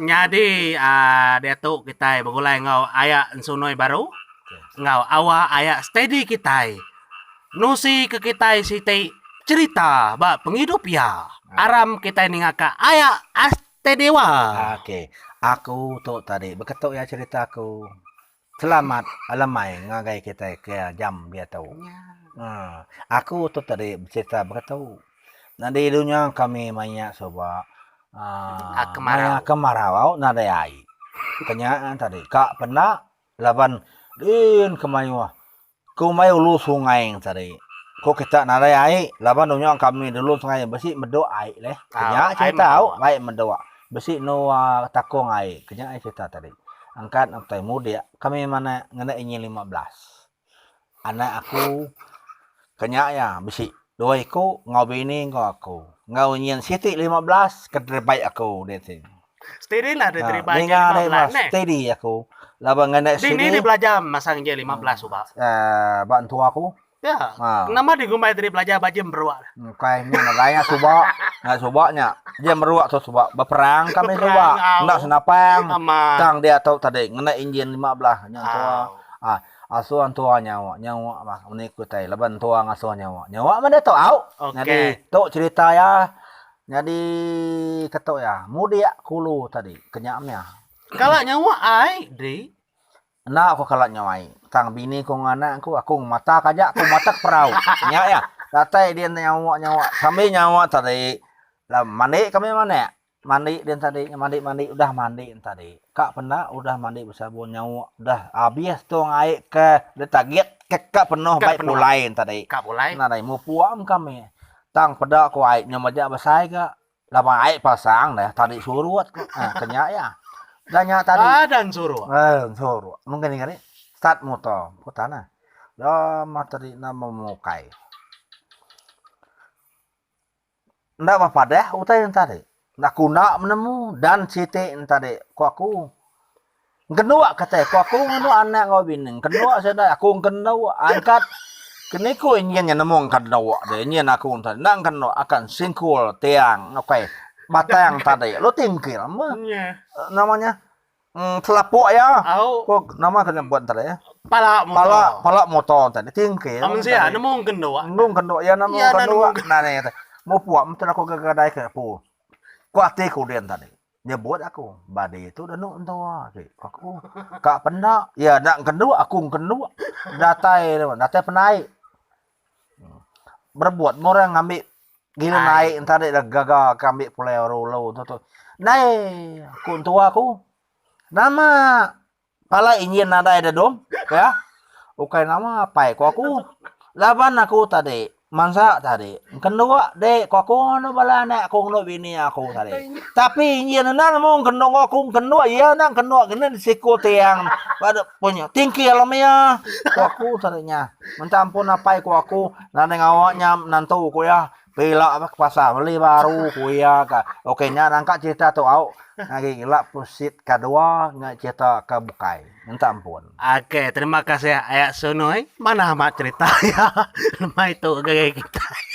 Nyadi aaa diatu kitai begulai enggau aya Ensunoi baru enggau awa aya steady kitai nusi ke kitai siti cherita ba pengidup iya. Aram kitai ninga ka aya Astedewa. Okey, aku tu tadi beketu iya cherita aku. Selamat lemai ngagai kitai ke jam diatu. Uhh aku tu tadi becerita beketu. Nyadi dunya kami maya suba uhh maya kemarau au nadai ai. Kenya tadi ka penda laban din ke mayuh Ku mai ulu sungai tadi. Ku kita nadai ai laban dunya kami dulu sungai bisi medok ai leh. Nya cerita au ai medok. Bisi enu takung ai ke nya ai cerita tadi. Angkat utai mudik kami mane ngena injin 15. Anak aku ke nya iya bisi dua iku enggau bini enggau aku. Enggau injin siti 15 ke terbaik aku diatu. Steady lah dia deriba enjin 15 neh. Steady aku. Laban ngena steady. Dini dia belajar masang enjin 15 suba. Uh, ba entua aku. Ya. Ha. Nama dia gumbai tadi belajar ba jam meruak. Bukan nya nadai nya suba. Nya suba nya. Jam meruak tu suba beperang kami suba. Enda senapang. Tang dia tu tadi ngena enjin 15 nya entua. Ha. Asuh entua nyawa, nyawa mah meni ku tai laban entua ngasuh nyawa. Nyawa meh dia tu au. Okay. Nyadi tu cerita iya. Nyadi ketu iya, mudik kulu tadi ke nya mih. Kala nyawa ai dri. Enda aku kala nyawa ai. Tang bini ku enggau anak ku, aku ngemata ka aja, aku mata ke perau. Nya iya. Datai din nyawa nyawa sambil nyawa tadi mandi kami manak. Mandi din tadi mandi mandi udah mandi tadi. Ka penda udah mandi besabun nyawa udah abis tung ai ke ditagit ke ka penuh bai pulai tadi. Nadai mupuk kami. Tang peda ku ai nya meda besai ga laban ai pasang deh tadi surut ku uhh ke nya iya. Dah nya tadi. Badan surut. Uhh surut mungkin nya tadi start motor ku tanah. Lama tadi enda memukai. Enda bepadah utai ne tadi. Enda ku enda menemu dan siti ne tadi ku aku. Ngkenduk kitai ku aku nganu anak enggau bini ngkenduk sida aku ngkenduk angkat keni ku enjin nya nemu ngkenduk deh enjin aku enda ngkenduk akan singkul tiang ukai batang tadi lalu tingkil meh nama nya um selapuk iya ku nama ke nyebut tadi pala pala pala motor tadi tingkil nemu ngkenduk nemu ngkenduk iya nemu ngkenduk mupuk mesti aku gegadai ke apu ku ati ku din tadi. Nyebut aku, badi tu danu entua ti ku aku. Ka penda, iya enda ngkenduk aku ngkenduk. Datai datai penai. Berebut meh orang ngambi gilin ai enta dek gaga ke ambi pulai ulu ulu tu tu. Ndai ku entua aku. Nama Pala injin nadai da dom, ya. Ukai nama apai ku aku. Laban aku tadi mansa tadi engkenduk dek ku aku nganu bala anak aku ngenu bini aku tadi. Tapi injin enda nemu engkenduk enggau aku engkenduk iya enda engkenduk kena disiku tiang ba punya tingkil meh iya ku aku tadi nya. Minta ampun apai ku aku nadai ngawa nya menantu ku iya. Pila ke pasar meli baru ku iya ka. Okey nya nangka cerita tu au agi ila proceed ka dua nya cerita ka bukai. Minta ampun. Okey terima kasih aya Sunoi manah amat cerita iya lemai tu ngagai kitai.